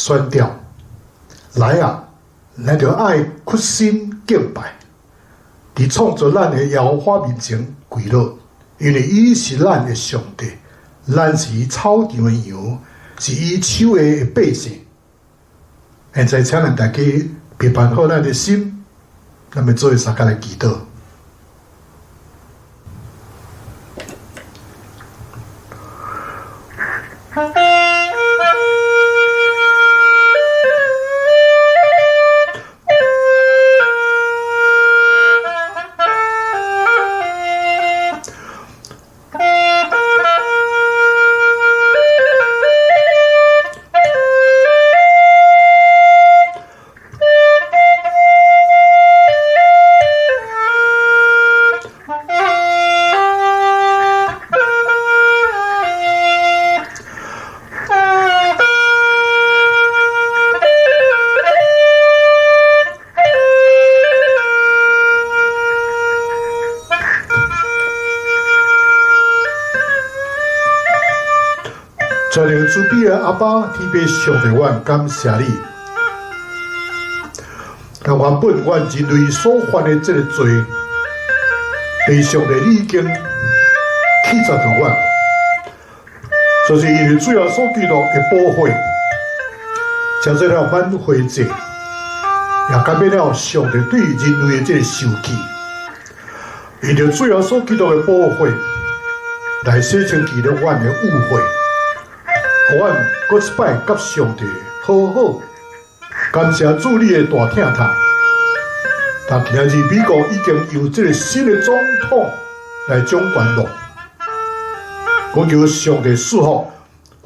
宣調。來啊，咱著愛屈身敬拜，佇創造咱的耶和華面前跪落，因為伊是咱的上帝，咱是伊草場的羊，是伊手下的百姓。現在請咱大家預備好咱的心，咱欲做伙相共來祈禱。全能慈悲的阿爸，天父上帝，阮感謝你。但原本阮人類所犯的這个罪，被上帝你已經譴責著阮，就是因為主耶穌基督的寶血，成做了挽回祭，也改變了上帝對人類的這个受氣。因著主耶穌基督的寶血，來洗清去了阮的污穢。予阮閣一擺佮上帝和好，感謝主你的大疼痛。但今仔日美國已經由這个新的總統來掌權咯，懇求上帝賜福，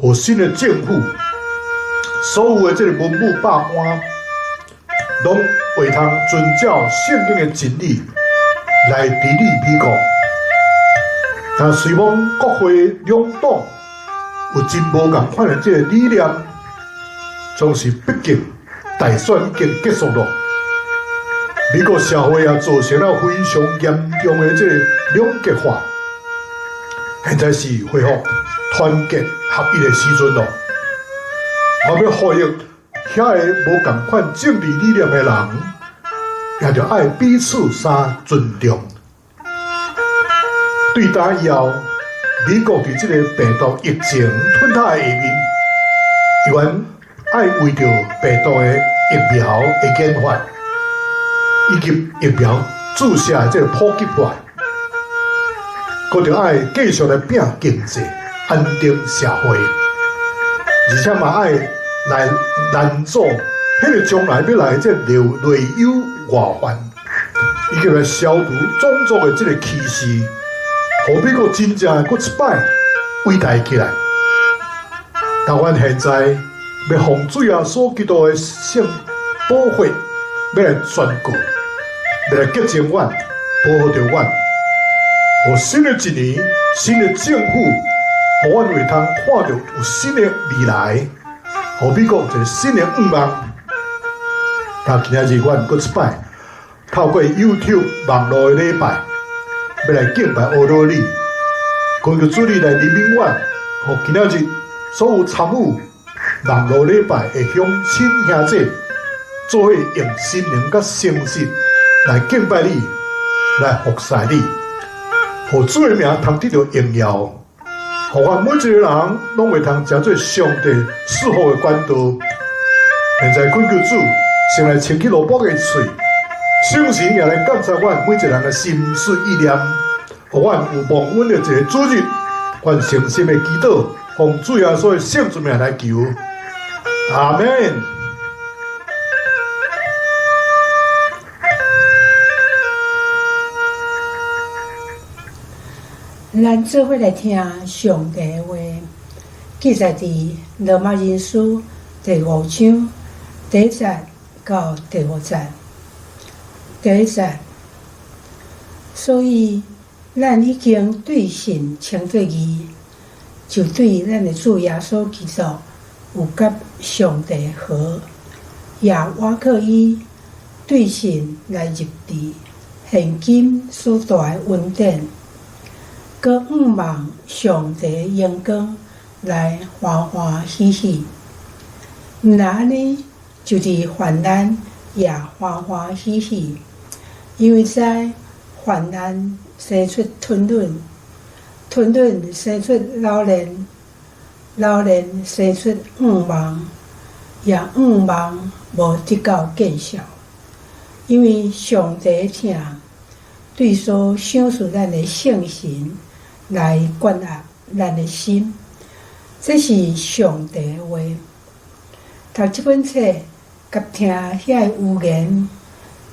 予新的政府，所有的這个文武百官，攏會通遵照聖經的真理來治理美國。但雖罔國會兩黨有真無仝款的這个理念，總是畢竟大選已經結束咯。美國社會也造成了非常嚴重的這个兩極化。現在是恢復團結合一的時陣咯。我欲呼籲遐个無仝款政治理念的人，也著愛彼此相尊重。對今以後，美國佇這个病毒疫情吞塔的下面，猶原愛為著病毒的疫苗的研發，以及疫苗注射的這个普及化，閣著愛繼續來拼經濟，安定社會，而且嘛愛來攔阻彼个將來欲來的這个內憂外患，以及來消除種族的這个歧視，予美國真正閣一擺偉大起來。但阮現在欲奉主耶穌基督的聖寶血，欲來宣告，欲來潔淨阮，保護著阮，予新的一年，新的政府，予阮會通看著有新的未來，予美國一个新的願望。但今仔日阮閣一擺，透過 YouTube 網路的禮拜，欲來敬拜阿羅你，懇求主你來憐憫阮，予今仔日所有參與網路禮拜的鄉親兄弟，做伙用心靈佮誠實來敬拜你，來服侍你，予主的名通得著榮耀，予阮每一个人攏會通成做上帝賜福的管道。現在懇求主，先來清去蘿蔔的喙，聖神也來監察阮每一个人的心思意念，予阮有蒙恩的一个主日。阮誠心的祈禱，奉主耶穌的聖尊名來求，阿們。咱做伙來聽上帝的話，記載佇羅馬人書第五章第一節到第五節。第一節，所以咱已經對信稱做義，就對咱的主耶穌基督有佮上帝和，也倚靠伊對信來入佇現今所帶的恩典，閣向望上帝的榮光來歡歡喜喜。毋若按呢，就佇患難也歡歡喜喜，因為知患難生出吞忍，吞忍生出老練，老練生出向望，也向望無得到見笑，因為上帝疼對所賞賜咱的聖神來關壓咱的心，這是上帝的話。讀這本冊，佮聽遐个預言，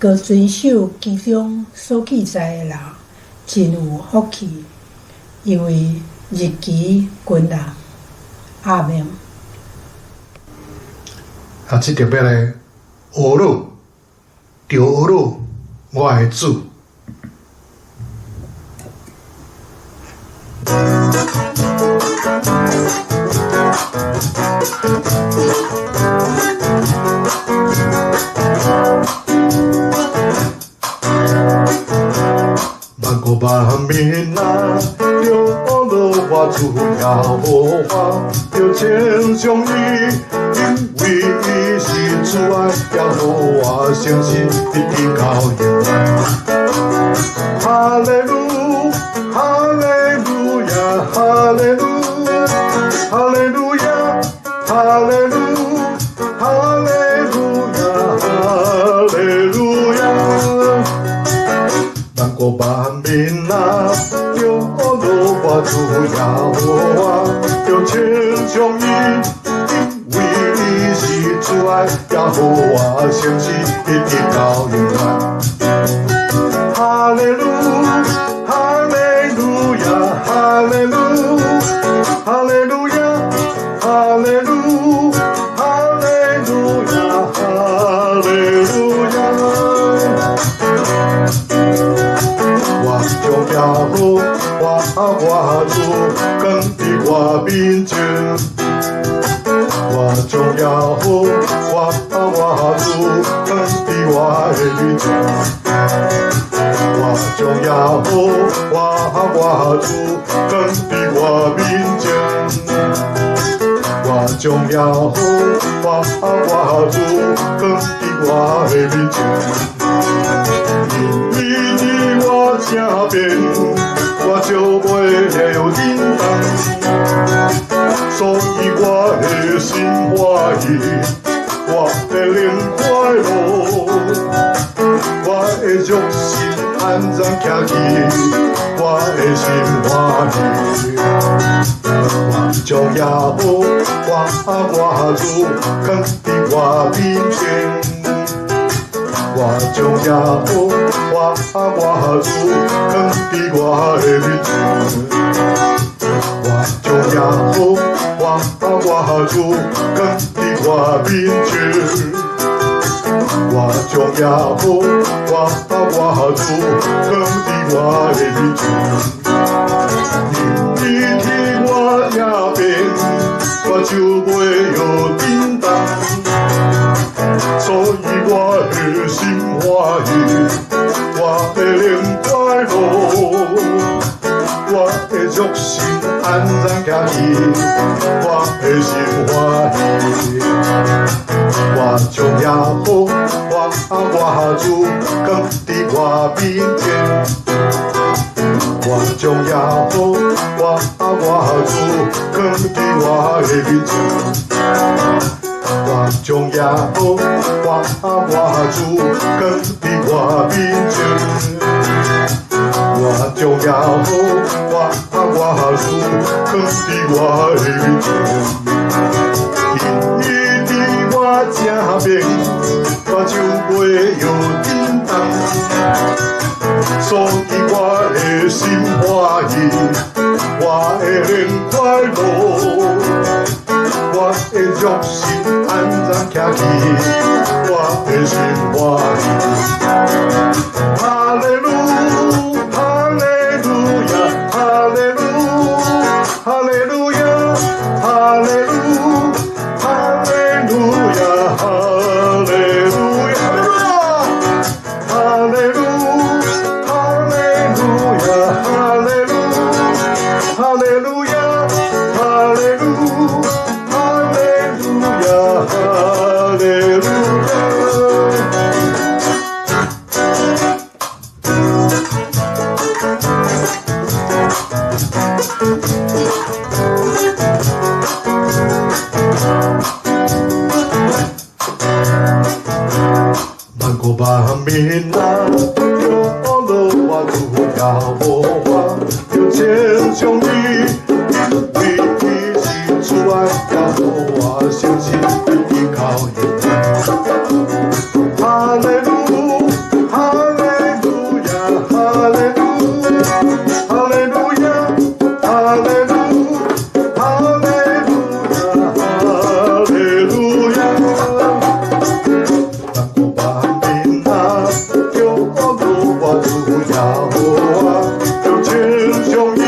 閣遵守其中所記載的人，真有福氣，因為日期近啊。阿們。啊，這特別咧，呵咾，著呵咾，我的主。萬國萬民啊，著呵咾我主耶和華，著稱頌伊，因為伊是慈愛耶和華，誠實一直到永遠。哈利路，哈利路亞，哈利路，哈利路亞，哈利路，哈利路亞，哈利路亞。萬國萬民啊，著呵咾我主耶和華，著稱頌伊，因為伊是慈愛耶和華，誠實一直到永遠。哈利路，哈利路亞，哈利路，哈利路亞，哈利路，哈利路亞，哈利路亞。我將耶和華我主囥佇我面前，我將耶和華我主囥佇我的面前，我將耶和華我主囥佇我面前，我將耶和華我主囥佇我的面前。因伊佇我正邊，我就袂會震動，所以我的心歡喜，我的靈快樂，我的肉身安然徛起，我的心歡喜。我將耶和華我主囥佇我面前。我將耶和華我主囥佇我的面前，我將耶和華我主囥佇我面前，我將耶和華我主囥佇我的面前。因伊佇我正邊，我就袂予震動。所以我的心歡喜，我的靈快樂，我的肉身安然徛起，我的心歡喜。我將耶和華我主囥佇我面前，我將耶和華我主囥佇我的面前。我將耶和華我主囥佇我面前，我將耶和華我主囥佇我的面前。因伊佇我正邊，我就袂予震動，所以我的心歡喜，我的靈快樂。我的肉身安然徛起，我的心歡喜。哈利路，哈利路亞，哈利路，哈利路亞，哈利路，哈利路亞，哈利路亞，哈利路，哈利路亞，哈利路，哈利路亞，哈利路，哈利路亞，哈我主耶和華，要稱頌伊，因為伊是慈愛耶和華，誠實一直到永遠。哈利路，哈利路亞，哈利路，哈利路亞，哈利路，哈利路亞，哈利路亞。萬國萬民啊，叫我主耶和華，要稱頌伊，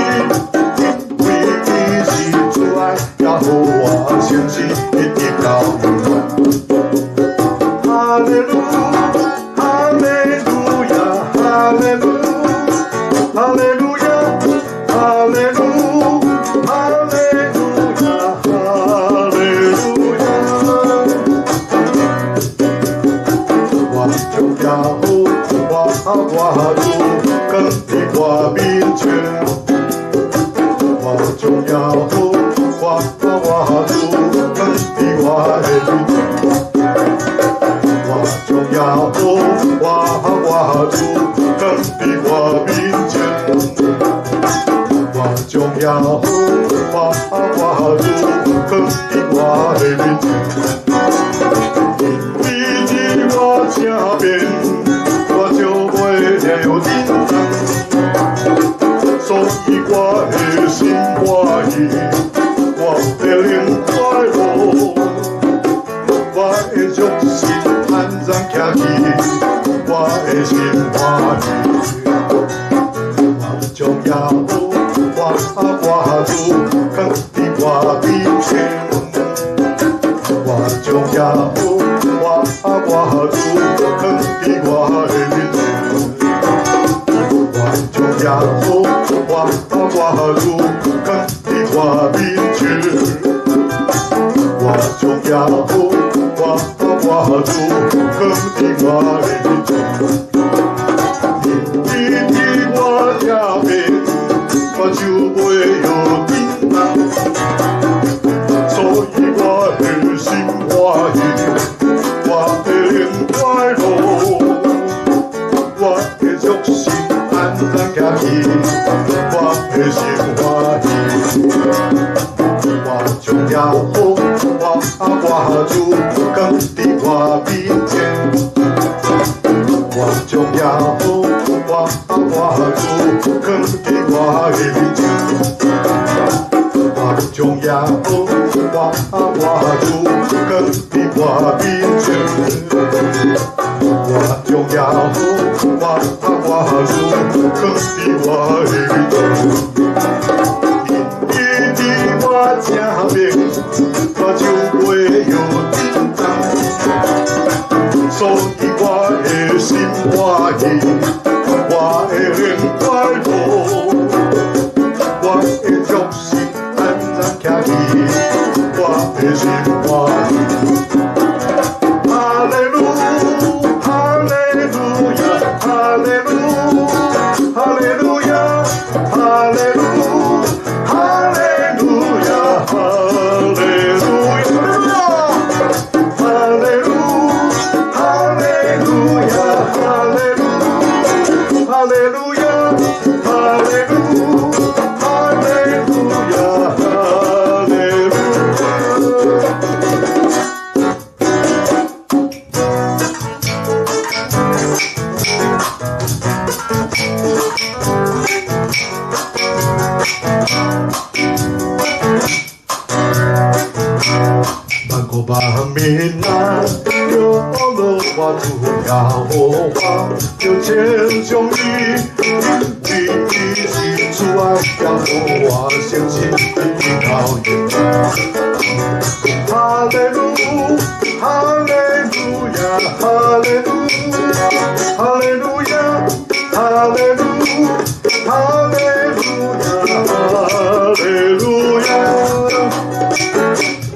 因為伊是慈愛耶和華，誠實一直到永遠。哈利路，哈利路亞，哈利路，哈利路亞，哈利路，哈利路亞，哈利路亞。我將耶和華我主囥佇我面前，我將耶和華我主囥佇我的面前，我將耶和華我主囥佇我面前，我將耶和華我主囥佇我的面前。因為佇我正邊，我就袂有震動，所以我的心歡喜，我的靈快樂，我的肉身安然徛起，我的心歡喜。我將耶和華我主囥佇我面前，我將耶和華我主囥佇我的面前，我將耶和華我主囥佇我面前，我將耶和華我主囥佇我的面前。因為佇我這邊，我就袂有震動，所以我的心歡喜，我的靈快樂，我的肉身安然徛起，我的心歡喜。我將耶和華我主囥佇我面前，我將耶和華我主囥佇我的面前，我將耶和華我主囥佇我面前，我將耶和華我主囥佇我的面前。因為佇我這邊，我就袂有震動，所以我的心歡喜，我的靈快樂，我的肉身安然徛起，我的心歡喜。哈利路，哈利路亞，哈利路，哈利路亞，哈利路，哈利路亞，哈利路亞，哈利路，哈利路亞，哈利路，哈利路亞，哈利路，哈利路亞，哈利路亞。萬國萬民啊，叫我主耶和華，要稱頌伊，因為伊是慈愛耶和華，誠實一直到永遠。哈利路，哈利路亞，哈利路，哈利路亞，哈利路，哈利路亞，哈利路亞。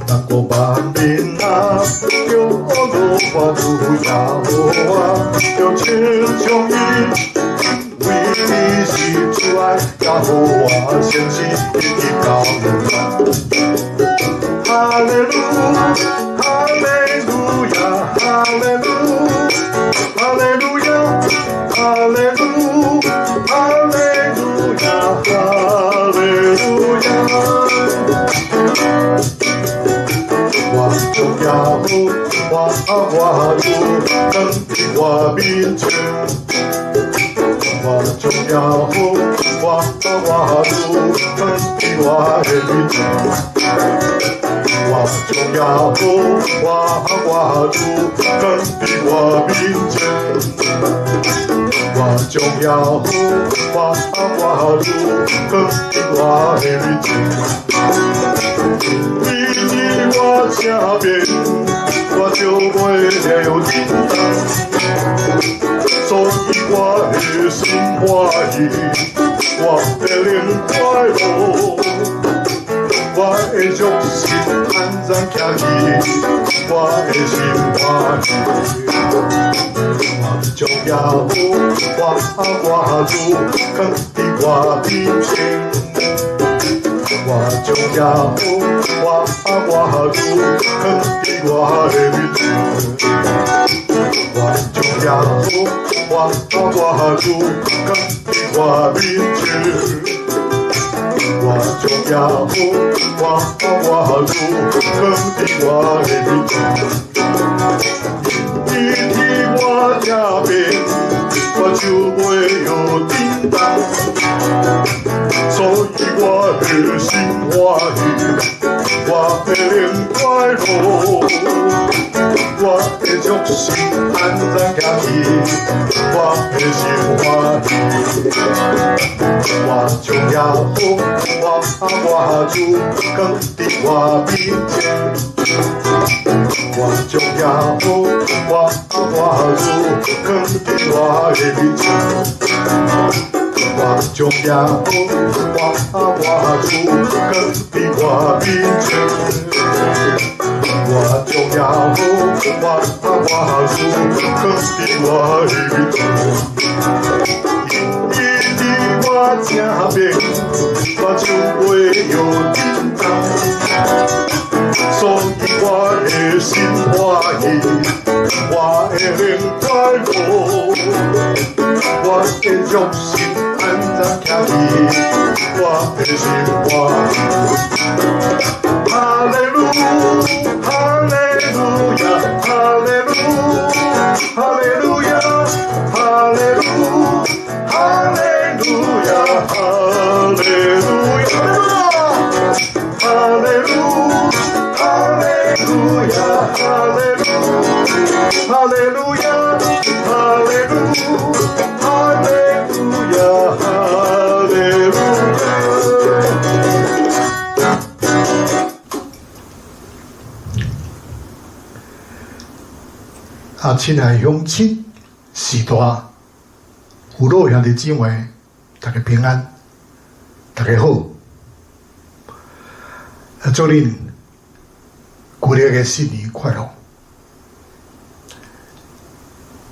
萬國萬民啊，叫我主耶和華，要稱頌伊，因為伊是慈愛耶和華，誠實一直到永遠。哈利路，哈利路亞，哈利路，哈利路亞，哈利路，哈面前。我將耶和華我主囥佇我的面前。我將耶和華我主囥佇我面前。我將耶和華我主囥佇我的面前。伊佇我正邊，我就袂了震動。所以我的心歡喜，我的靈快樂，我的肉身安然徛起，我的心歡喜。我將耶和華我主囥佇我面前。我將耶和華我主囥佇我的面前。我將耶和華我主囥佇我面前。我將耶和華我主囥佇我的面前。伊佇我正邊，我就袂予震動。所以我的心歡喜，我的靈快樂，我的肉身安然徛起，我的心歡喜。我將耶和華我主囥佇我面前。我將耶和華我主囥佇我的面前。我將耶和華我主囥佇我面前。我將耶和華我主囥佇我的面前。伊佇我正邊，我就袂予震動。所以我的心歡喜，我的靈快樂，我的肉身安然徛起，我的心歡喜。哈利路，哈利路亞，哈利路，哈利路亞，哈利路，哈利路亞，哈利路亞，哈利路，哈利路亞，哈利路，哈利路亞，哈利路，哈利路亞，哈利路亞。啊，親愛鄉親，序大，父老兄弟姊妹，大家平安，大家好。啊，祝恁舊曆的新年快樂。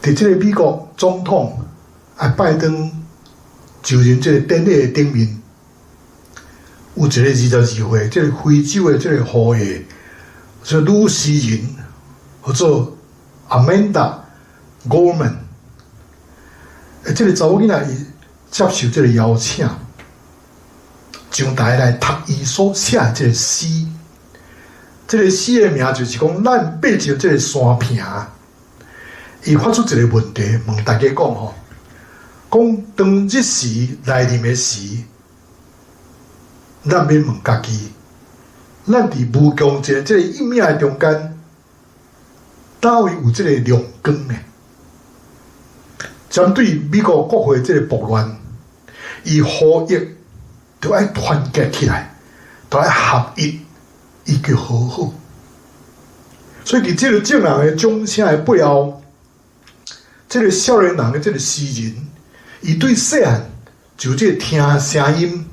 佇這个美國總統啊拜登就任這个典禮的頂面，有一個22歲，這个非洲的這个後裔，這女詩人，號做 Amanda Gorman。欸，這个查某囡仔伊接受這个邀請，上台來讀伊所寫的這个詩。這个詩的名就是講，咱爬上這个山坪。伊發出一个問題，問大家講吼，講當日時來臨的時，咱欲問家己，咱佇無窮盡這个陰影的中間，佗位有這个亮光呢？針對美國國會這个暴亂，伊呼籲著愛團結起來，著愛合一，以及和好。所以佇這个眾人的掌聲的背後，這个少年人的這个詩人，伊對細漢就這个聽聲音，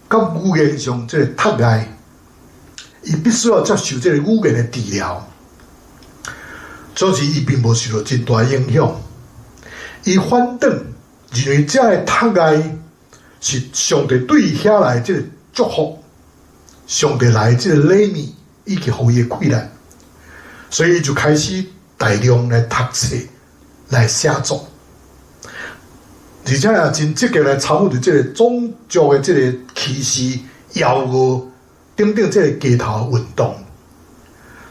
佮語言上這个窒礙，伊必須要接受這个語言的治療，所以伊並無受到真大影響。伊反轉認為這个窒礙是上帝對伊遐來這个祝福，上帝來這个禮物以及予伊的氣力，所以伊就開始大量來讀冊。來寫作，而且也真積極來參與佇這个種族的這个歧視、厭惡等等這个街頭運動。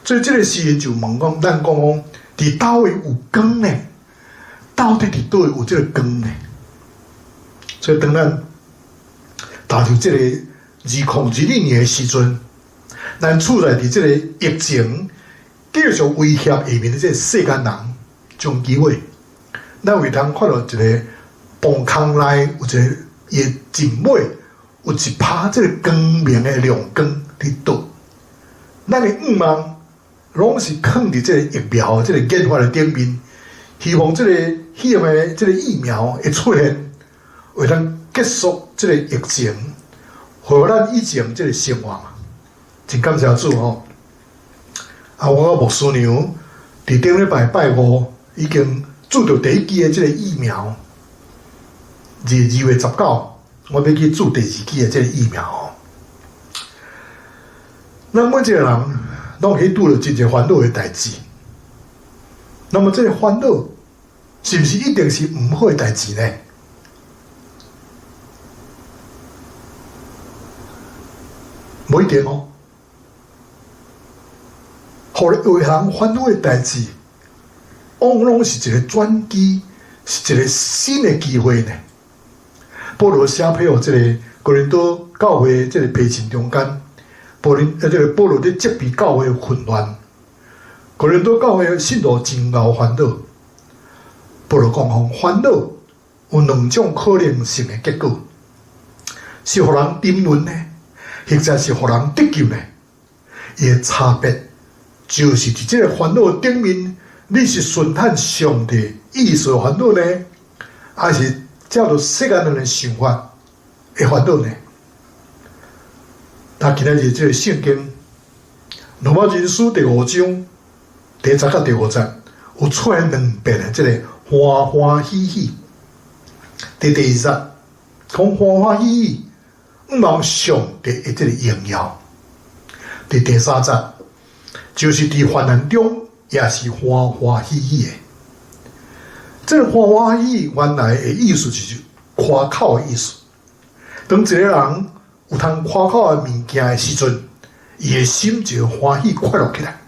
所以這个詩人就問講：咱講講，佇佗位有光呢？到底佇佗位有這个光呢？所以當咱踏入這个2022年的時陣，咱處在佇這个疫情繼續威脅下面的這个世間人，將機會，咱會通看到一个磅空內有一个伊的盡尾有一拍這个光明的亮光佇佗。咱的願望攏是囥佇這个疫苗這个研發的頂面，希望這个彼個這个疫苗會出現，會當結束這个疫情，恢復咱以前這个生活嘛。真感謝主吼！啊，我牧師娘佇頂禮拜拜五已經注著第一劑的這个疫苗，2月19，我欲去注第二劑的這个疫苗吼。咱每一個人攏去拄著真濟煩惱的代誌，那麼這个煩惱是毋是一定是毋好的代誌呢？無一定哦。予有的人煩惱的代誌，往往是一個轉機，是一個新的機會呢。保羅寫批予這个哥林多教會這个批信中間，保羅這个保羅佇責備教會混亂，哥林多教會信徒真𠢕煩惱。保羅講吼，煩惱有兩種可能性的結果，是予人沉淪呢，或者是予人得救呢？伊的差別就是佇這個煩惱頂面，你是順趁上帝意思的煩惱呢，還是照著世間人的想法的煩惱呢？那今仔日這个聖經羅馬人書第五章第一節佮第五節有出現兩遍的這个歡歡喜喜。佇第二節講歡歡喜喜，向望上帝的這个榮耀。佇第三節就是佇患難中也是歡歡喜喜的。這个歡歡喜喜原來的意思就是誇口的意思。當一個人有通誇口的物件的時陣，伊的心就會歡喜快樂起來。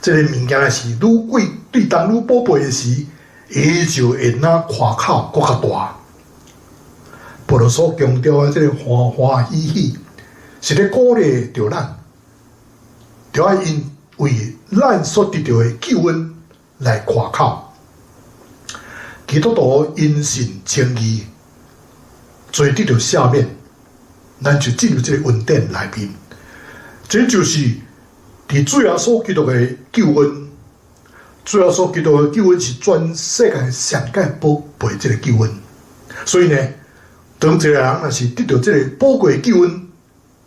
這个物件若是愈貴，對當愈寶貝的時，伊就會哪誇口閣較大。保羅所強調的這个歡歡喜喜，是咧鼓勵著咱，著愛因為咱所得著的救恩來誇口。基督徒因信稱義，罪得著赦免，咱就進入這个恩典內面。這就是佇主耶穌基督的救恩。主耶穌基督的救恩是全世界上蓋寶貝這个救恩。所以呢，當一個人若是得著這个寶貴救恩，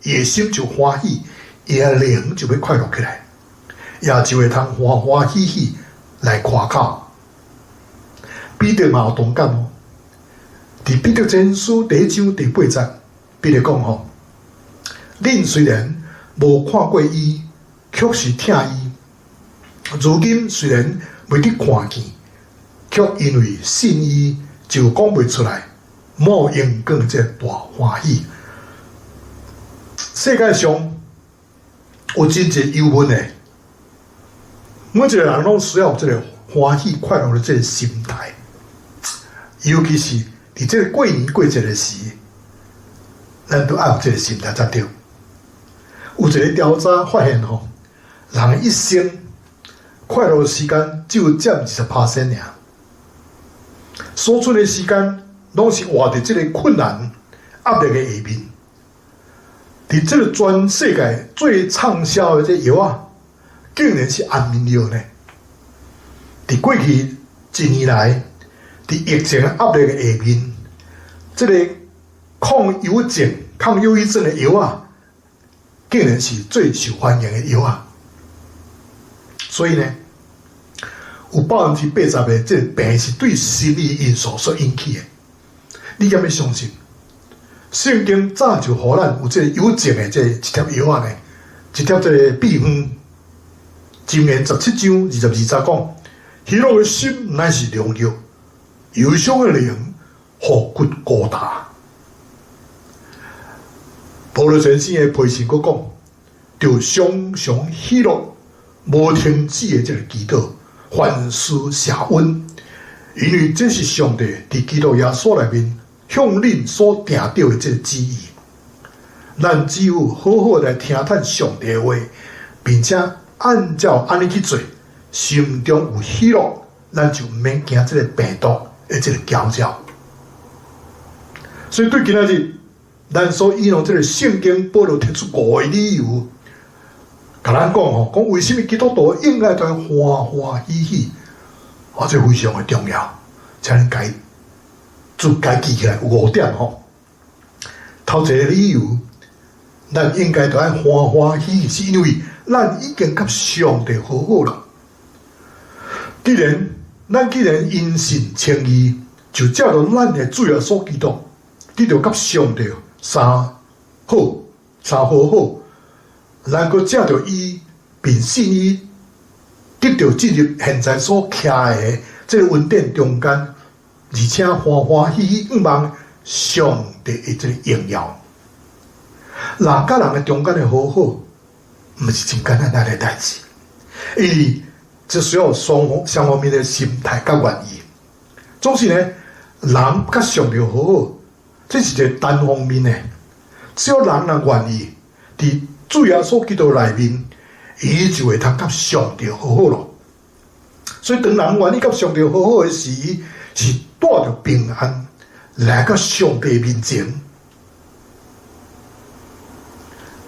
伊的心就歡喜，伊的靈就欲快樂起來，也就會通歡歡喜喜來誇口。彼得嘛有同感哦，佇彼得前書第一章第八節，彼得講吼：恁雖然無看過伊，卻是疼伊；如今雖然袂得看見，卻因為信伊，就講袂出來，滿榮光的這个大歡喜。世界上有真濟憂悶的，每一個人攏需要有這个歡喜快樂的這个心態，尤其是佇這个過年過節的時，咱都愛有這个心態才對。有一个調查發現吼，人一生快樂的時間只有佔20%爾，所剩的時間攏是活佇這个困難壓力的下面。佇這个全世界最暢銷的這藥仔，竟然是安眠藥呢！佇過去一年來，佇疫情壓力的下面，這个抗憂鬱症、抗憂鬱症的藥仔，竟然是最受歡迎的藥仔。所以呢，有80%的這个病是對心理因素所引起的。你敢欲相信？聖經早就予咱有這个憂鬱症的這一帖藥仔呢，一帖這个秘方。箴言17章22節講：喜樂的心乃是良藥，憂傷的靈予骨孤焦。保羅先生的批信閣講，著常常喜樂，無停止的這个祈禱，凡事謝恩，因為這是上帝佇基督耶穌內面向恁所定著的這个旨意。咱只有好好來聽趁上帝的話，並且按照按呢去做，心中有喜樂，咱就毋免驚這个病毒的這个攪擾。所以對今仔日，咱所引用這个聖經，保羅提出五个理由，共咱講吼，講為啥物基督徒應該當歡歡喜喜，啊，這非常的重要，請恁共注共記起來，有五點吼。頭一個理由，咱應該都愛歡歡喜喜，是因為咱已經佮上帝和好了。咱既然因信稱義，就藉著咱的主耶穌基督，得著佮上帝相好，相和好，咱閣藉著伊，憑信伊，得著進入現在所徛的這個恩典中間，而且歡歡喜喜向望上帝的這個榮耀。人佮人的中間的和好，毋是真簡單的代誌，因為這需要雙方面的心態佮願意。總是呢，人佮上帝和好，這是一個單方面的。只要人若願意，佇主耶穌基督內面，伊就會通佮上帝和好囉。所以，當人願意佮上帝和好的時，是帶著平安來到上帝面前。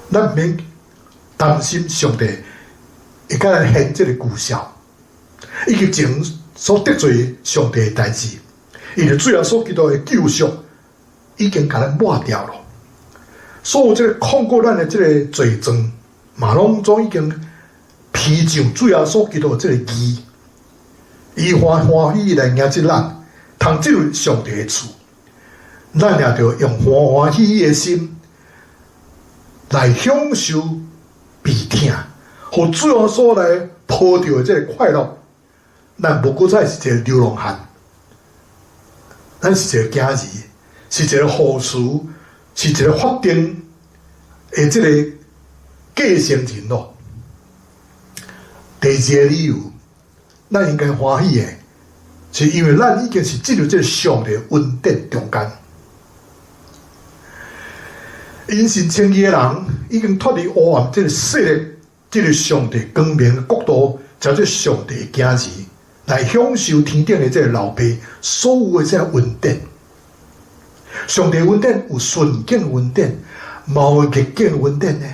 咱毋免擔心上帝會共咱掀這个譏笑，以及前所得罪上帝的代誌，因為主耶穌基督的救贖已經共咱抹掉囉。所有這個控告咱的這个罪狀，嘛攏總已經披上主耶穌基督的這个義，伊歡歡喜喜來迎接咱，通進入上帝的厝，咱也著用歡歡喜喜的心來享受被疼，予主耶穌來抱著的這个快樂。咱無閣再是一个流浪漢，咱是一个囝兒，是一个護士，是一个法定的這个繼承人囉。第二个理由，咱應該歡喜的，是因為咱已經是進入這个上帝恩典中間。因信稱義的人，已經脫離黑暗這个勢力，進入上帝光明的國度，成做上帝的囝兒，來享受天頂的這个老爸所有的這个恩典。上帝恩典有順境恩典，嘛有逆境恩典呢。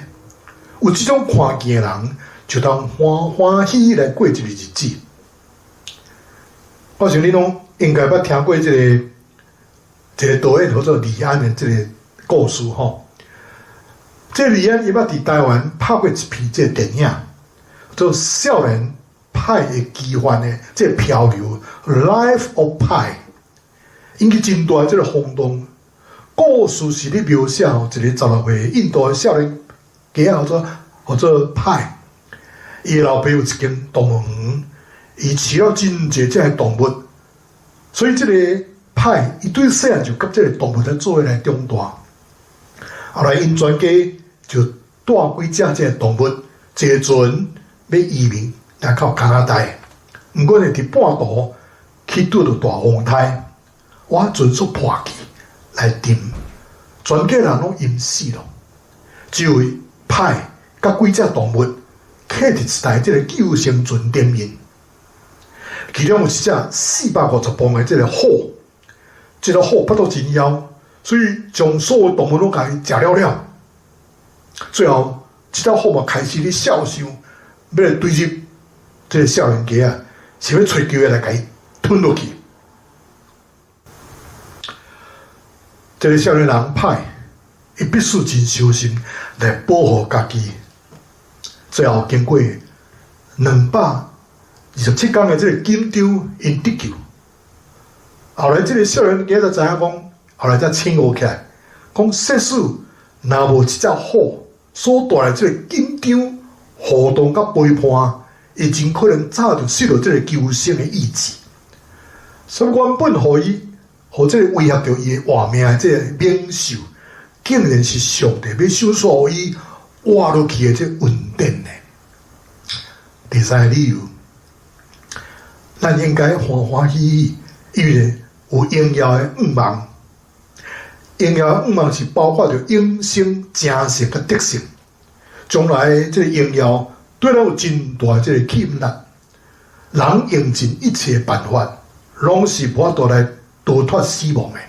有這種看見的人，就當歡歡喜喜來過這个日子。我想你攏應該捌聽過這个一个導演叫做李安的這个故事吼。這个李安伊捌佇台灣拍過一片這个電影，做少年派的奇幻的這个漂流《Life of Pi》，引起真大這个轟動。故事是咧描寫一个16歲印度的少年囝仔，叫做派。伊的老爸有一間動物園，伊飼了真濟隻動物，所以這个派伊對細漢就佮這个動物咧做伙來長大。後來𪜶全家就帶幾隻這个動物坐船欲移民來到加拿大。毋過呢，佇半途去拄著大風颱，哇，船煞破去來沉，全家人攏淹死囉。只有派佮幾隻動物客佇一台這个救生船頂面，其中有一隻450磅的這个虎，這个虎腹肚真枵，所以將所有動物攏共伊食了了。最後，這隻虎嘛開始咧痟想，欲來追入這个少年家仔，想欲揣機會來共伊吞落去。這个少年人派，伊必須真小心來保護家己。最後經過227天的這个緊張，𪜶得救。後來這个少年家才知影講，後來才醒悟起來，講世事若無這隻虎所帶來這个緊張、互動佮陪伴，伊真可能早就失去這个求生的意志。所以原本予伊，予這个威脅著伊的活命的這个猛獸，竟然是上帝欲賞賜予伊活落去的這个恩典呢。第三个理由，咱應該歡歡喜喜，因為有榮耀的向望，榮耀的向望是包括著永生、成聖佮得勝。將來這个榮耀對咱有真大這个吸引力。人用盡一切辦法，攏是無法度來逃脫死亡的，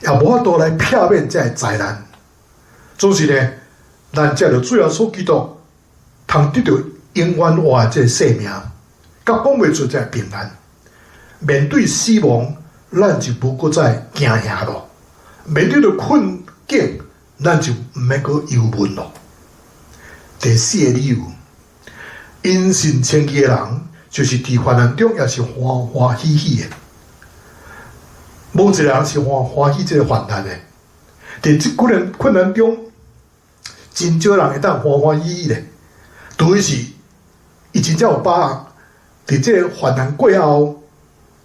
也無法度來避免這个災難。總是呢，咱藉著主耶穌基督，通得著永遠活的這个生命，佮講袂出這个平安。面對死亡，咱就無閣再驚嚇囉；面對著困境，咱就毋免閣憂悶囉。第四个理由，因信稱義的人，就是佇患難中也是歡歡喜喜的。無一个人是歡歡喜這个患難的。佇這困難中，真少人會當歡歡喜喜的。除非是伊真正有把握，佇這个患難過後，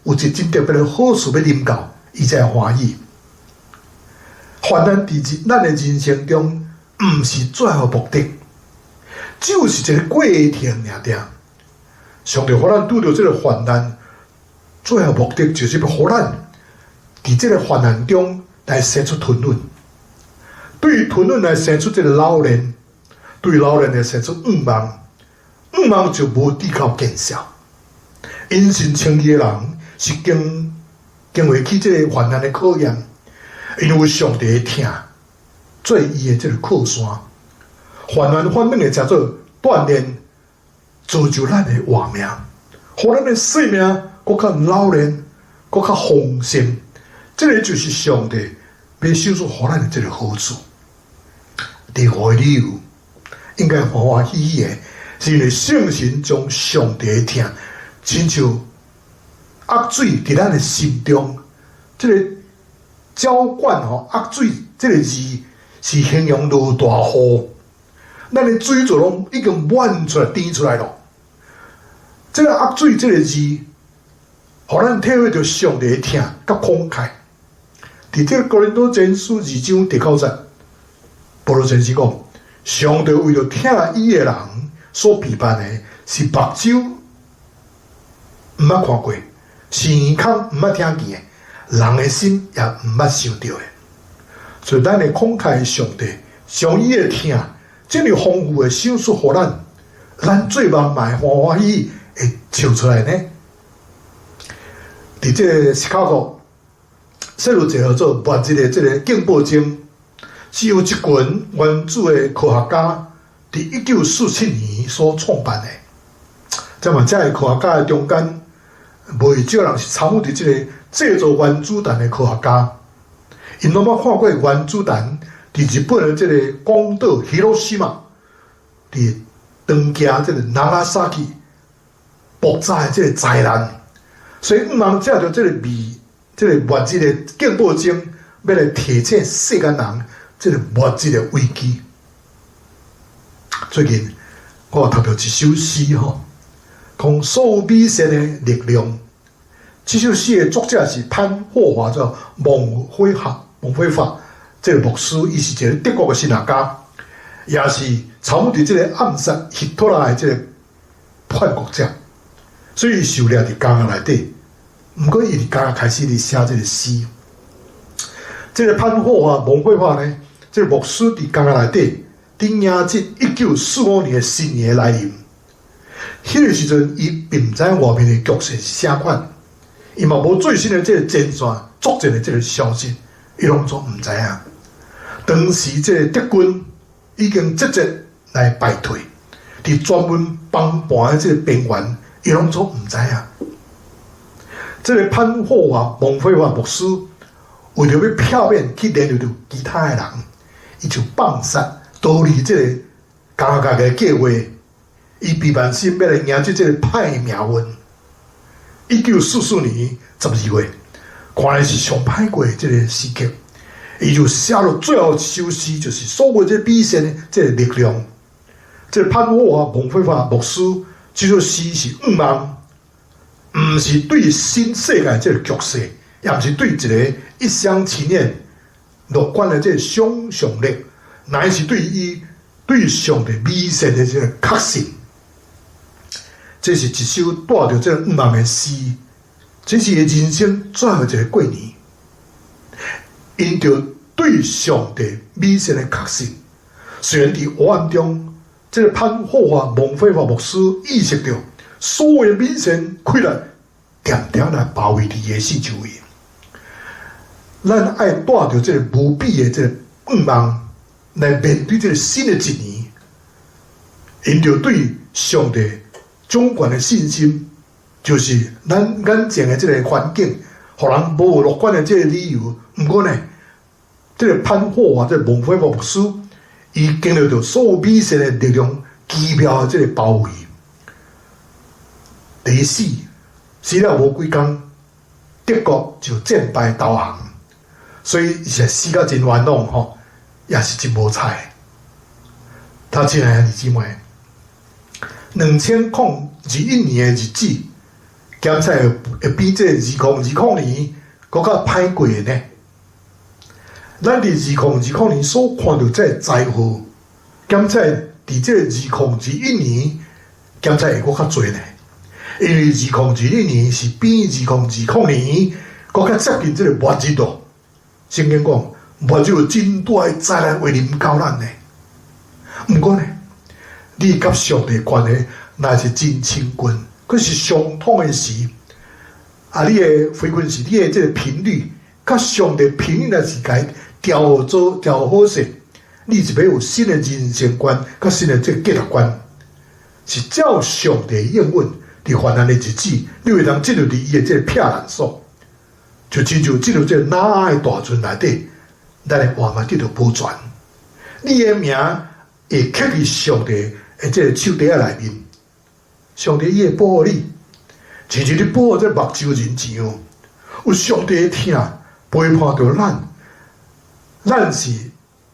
有一真特別的好事欲臨到，伊才會歡喜。患難佇咱的人生中，毋是最後目的，只有是一个過程爾爾。上帝予咱拄著這个患難，最後目的就是欲予咱佇這个患難中來生出吞忍，對吞忍來生出這个老練，對老練來生出向望，向望就無至到見笑。因信稱義的人是經袂起這个患難的考驗，因為上帝的疼做伊的這个靠山。患難反反會成做鍛鍊，造就咱的活命，予咱的生命閣較老練，閣較豐盛。這个就是上帝欲賞賜予咱的這个好處。第五个理由，應該歡歡喜喜的，是因為聖神將上帝的疼，親像壓水佇咱的心中，這个澆灌吼壓水這个字是形容落大雨，咱的水柱攏已經滿出來、甜出來囉。這个壓水這个字，予咱體會著上帝的疼佮慷慨。佇這个哥林多前書二章第九節，保羅前書講，上帝為著疼伊的人所備辦的，是目睭毋捌看過，是耳孔毋捌聽見的，人的心也毋捌想著的。所以咱的慷慨的上帝，將伊的疼這麼豐富的賞賜予咱，咱做夢嘛會歡歡喜喜會笑出來呢？佇這个芝加哥設有一个叫做末日的這个警報鐘，是由一群原子的科學家佇1947年所創辦的。這嘛，這个科學家的中間，袂少人是參與佇這个製造原子彈的科學家。𪜶攏捌看過原子彈佇日本的這个廣島 Hiroshima，佇長崎這个 Nagasaki 爆炸的這个災難，所以向望藉著這个未這个末日的警報鐘，欲來提醒世間人這个末日的危機。最近我有讀著一首詩吼，講所有美善的力量。這首詩的作者是潘霍華，叫蒙輝華，蒙輝華這个牧師，伊是一个德國的神學家，也是參與佇這个暗殺希特勒的這个叛國者，所以伊受掠佇監獄內底。毋過伊佇監獄開始佇寫這个詩。這个潘霍華、蒙輝華呢，這个牧師佇監獄內底，佇迎接1945年的新年的來臨。彼个時陣，伊並毋知影外面的局勢是啥款，伊嘛無最新的這个前線作戰的這个消息，伊攏總毋知影。當時這个德軍已經節節來敗退，佇全面崩盤的這个邊緣，伊攏總毋知影。這个潘霍華、蒙輝華牧師為著欲避免去聯絡著其他的人，伊就放殺逃離這個監獄的計劃。伊備萬心欲來迎接這个歹命運。1944年12月，看來是上歹過的這个時刻，伊就寫了最後一首詩，就是所謂這美善的這个力量。這个潘霍華、蒙輝華牧師這首詩是向望，毋是對新世界這个局勢，也毋是對一个一廂情願樂觀的這个想像力，乃是對伊對上帝美善的這个確信。這是一首帶著這个向望的詩，這是伊人生最後一个過年，𪜶著對上帝美善的確信，雖然佇黑暗中，這个潘霍華蒙非華牧師意識著所有美善氣力，恬恬來包圍佇伊的四周圍。咱愛帶著這个無比的這个盼望來面對這个新的一年，𪜶著對上帝掌權的信心，就是咱眼前的這个環境，予人無樂觀的這个理由。毋過呢，這个潘霍華這个蒙非華牧師，伊經歷著所有美善的力量，奇妙的這个包圍。第四，死了無幾工，德國就戰敗投降，所以是死甲真冤枉吼，也是真無彩。他親愛的兄弟姊妹，2021年的日子，檢測會比這2020年閣較歹過的呢？咱佇2020年所看著這个災禍，檢測佇這個2021年，檢測會閣較濟呢？因為2021年是比2020年閣較接近這个末日咯。聖經講，末日有真大的災難會臨到咱呢。毋過呢，你佮上帝關係若是真親近，閣是相通的時，啊，你的 frequency，你的這个頻率，佮上帝頻率若是共調做調好勢，你就欲有新的人生觀，佮新的這个價值觀，是照上帝應允，佇患難的日子，你會當進入佇伊的這个避難所，就親像進入這个挪亞的大船內底，咱的活嘛得著保全。你的名會刻佇上帝的這个手袋仔內面，上帝伊會保護你，親像你保護這个目睭人一樣，有上帝的疼陪伴著咱，咱是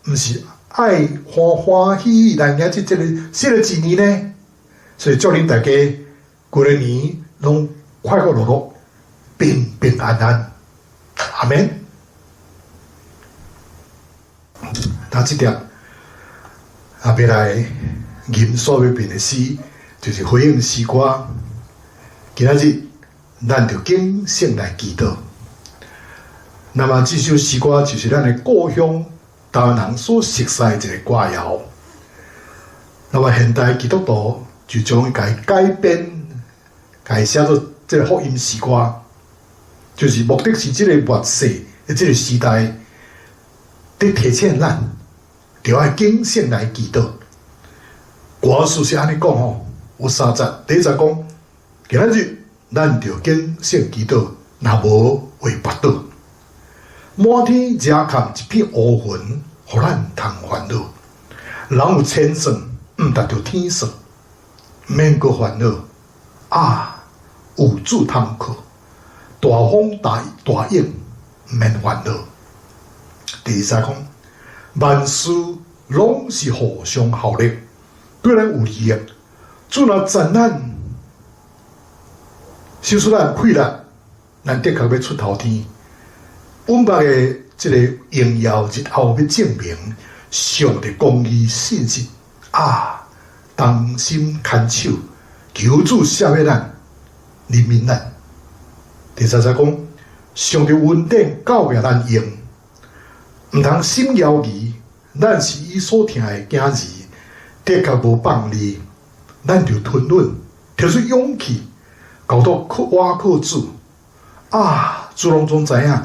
毋是愛歡歡喜喜來迎接這个新的一年呢？所以祝恁大家過年攏快快樂樂、平平安安，阿們。那這點啊，欲來吟所欲變的詩，就是回應詩歌。今仔日咱就警醒來祈禱。那麼這首詩歌就是咱的故鄉台灣人所熟悉的一个歌謠。那麼現代基督徒就將伊共改編，共寫做這个福音詩歌，就是目的是這个末世的這个時代，佇提醒咱，著愛警醒來祈禱。歌詞是按呢講吼，有三節，第一節講，今仔日咱著警醒祈禱，若無會跋倒。滿天遮蓋一片烏雲，予咱通煩惱。人有千算，毋達著天算，毋免閣煩惱。啊，有主通靠，大風大大湧，毋免煩惱。第二節講，萬事攏是互相效力，對咱有利益。主若讚咱，使咱氣力，咱的確欲出頭天。阮捌的這个榮耀，日後欲證明上帝公義信實啊！同心牽手，求主赦免咱，憐憫咱。第三節講，上帝恩典夠予咱用，毋通心猶疑，咱是伊所疼的囝兒，的確無放離，咱就吞忍，提出勇氣，厚道靠倚靠主啊！主攏總知影。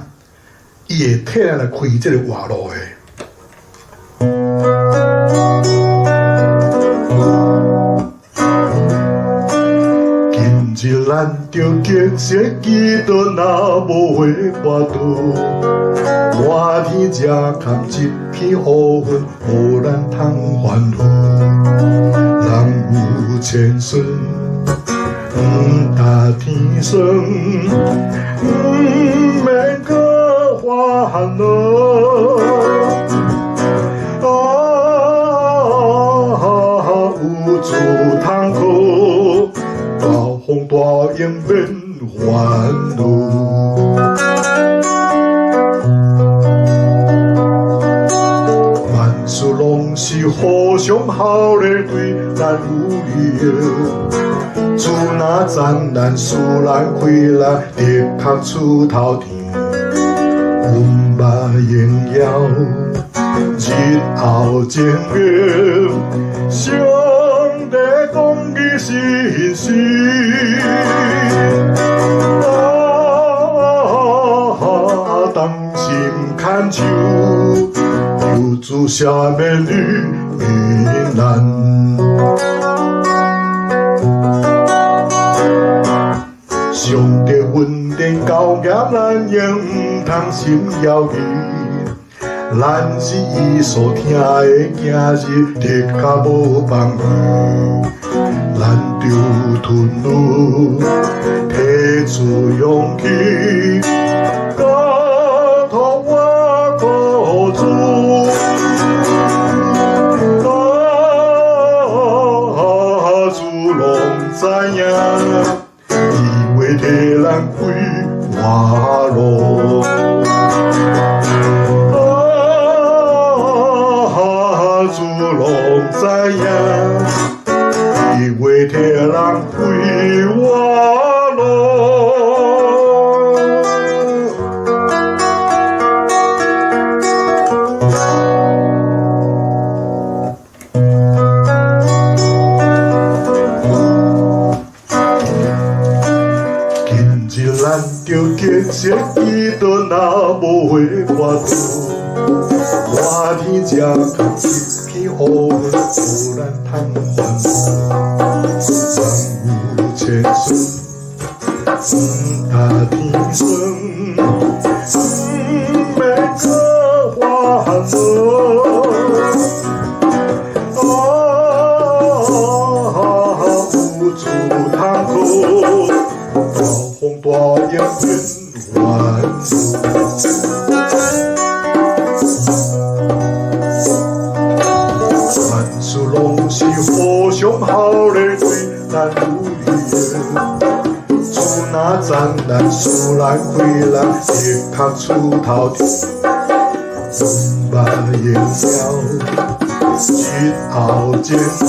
伊會替咱來開這个活路的。今日咱著警醒祈禱，若無會跋倒。滿天遮蓋一片烏雲，予咱通煩惱。人有千算，毋達天算，毋免閣煩惱。啊，有主通靠，大風大湧免煩惱。萬事攏是互相效力，對咱有利益。主若讚咱，使咱開咱的確出頭天，阮欲榮耀日後證明，上帝講的信實。啊，同心牽手，求主赦免與咱。上帝恩典厚驗咱，永毋通心猶豫。咱是伊所疼的囝兒，的確無放棄。咱著吞忍，提出勇氣，交託我苦主。啊，主攏知影，伊會替咱開活路。啊，主攏知影，伊會替咱開活路。今日咱著結識基督，若無會跋倒，熱天才共一片烏雲，予咱通煩惱。人有千順，毋擔天酸，毋免閣煩惱。啊，有主通靠，大風大浪變萬事。萬事攏是互相效力，為咱有益的。主若讚咱，使咱開咱的確出頭天，阮欲榮耀日後證明，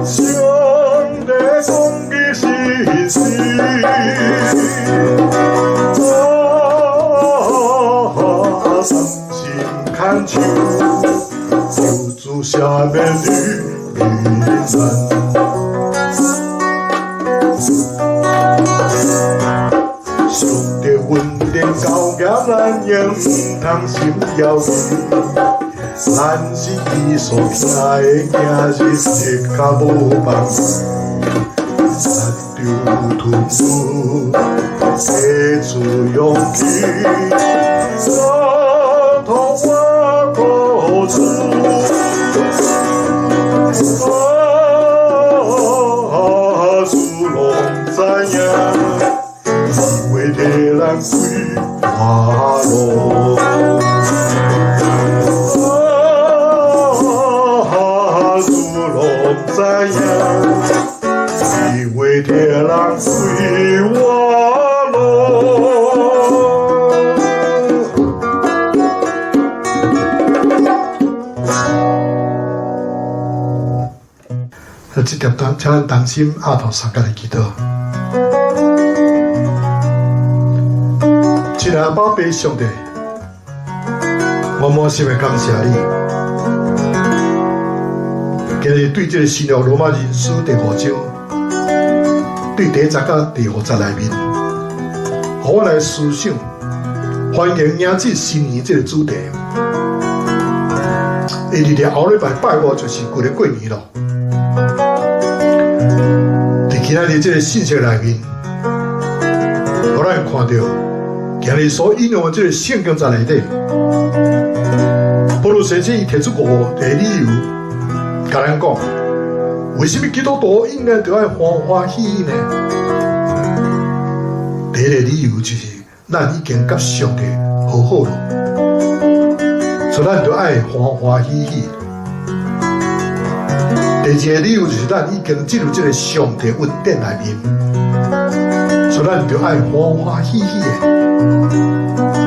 上帝講的信實。啊，同心牽手，求主赦免與咱。上帝恩典厚驗咱，永毋通心猶豫。咱是伊所疼的囝兒，的確無放棄。咱著吞忍，提出勇氣，交託我苦主。啊，主攏知影，伊會替咱開活路。啊，主攏知影，伊會替咱開活路。這點當，請咱同心阿頭相共來祈禱。親愛的寶貝上帝，我滿心的感謝你。今日對這个新約羅馬人書第五章，對第一節到第五節內面，予我來思想歡迎迎接新年這个主題。因為佇後禮拜拜五就是規个過年咯。佇今仔日這个信息內面，予咱看著今日所引用的這个聖經節內底，保祿先生伊提出五個理由，共咱講，為什麼基督徒應該著愛歡歡喜喜呢？第一個理由就是，咱已經佮上帝和好囉，所以咱著愛歡歡喜喜。第二個理由就是，咱已經進入這个上帝恩典內面，所以咱著愛歡歡喜喜的。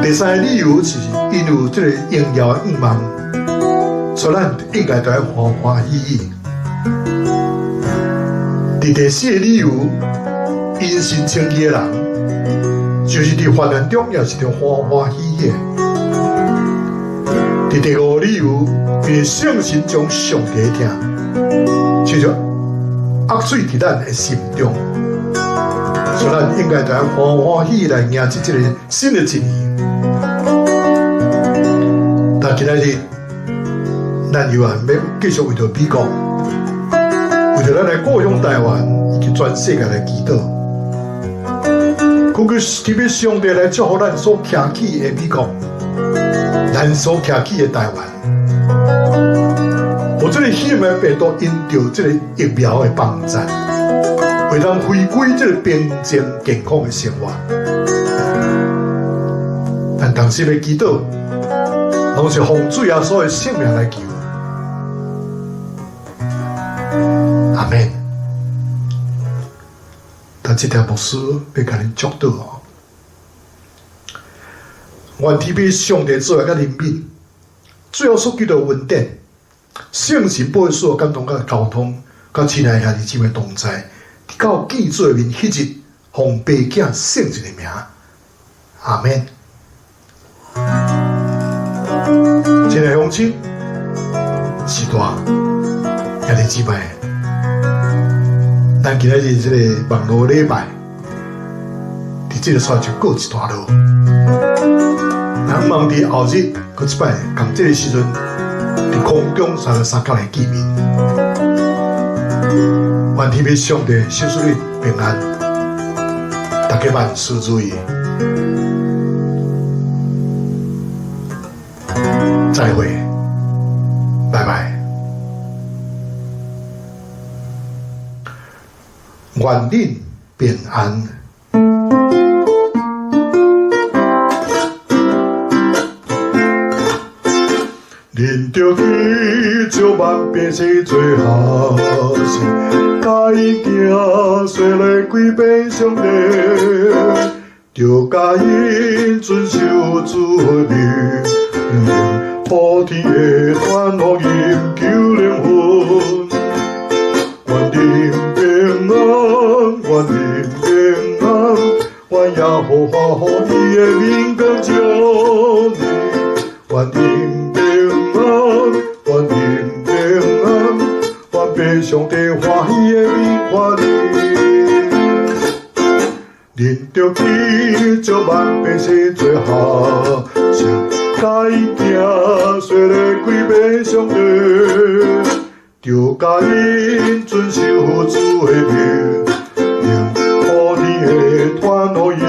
第三個理由就是，因有這个榮耀的願望，所以咱應該著愛歡歡喜喜。佇第四个理由，因信稱義的人，就是佇患難中也是著歡歡喜喜的。佇第五個理由，因為聖神將上帝的疼，親像壓水佇咱的心中，所以咱應該著愛歡歡喜喜來迎接這個新的一年。但今仔日，咱猶原欲繼續為著美國，為著咱的故鄉台灣以及全世界來祈禱，懇求天父上帝來祝福咱所徛起的美國，咱所徛起的台灣，予這個彼岸的病毒因著這個疫苗的幫助，會當回歸這個平靜健康的生活。咱同時欲祈禱，攏是奉主耶穌的聖名來求。阿們。但這條牧師欲共恁祝禱哦，願天父上帝慈愛佮憐憫，主耶穌基督恩典，聖神保惠師感動佮交通，佮親愛兄弟姊妹同在，直到見主的面彼日，奉父子聖神的名，阿們。親愛鄉親，序大兄弟姊妹，咱今仔日這個網路禮拜，佇這个煞就告一段落。咱望佇後日閣一擺仝這个時陣，佇空中三个相佮來見面。願天父上帝賜予恁平安，大家萬事如意，再會，拜拜。願恁平安。恁著去招萬百姓做學生，教𪜶行洗禮歸變上帝，著教𪜶遵守主的命令，普天的傳福音救靈魂。願恁平安，願恁平安，願耶和華予伊的面光照恁，願恁平安，願恁平安，願父上帝歡喜的面看恁。恁著去招萬百姓做學生，教𪜶行洗禮歸變上帝，著教𪜶遵守主的命令，普天的傳福音。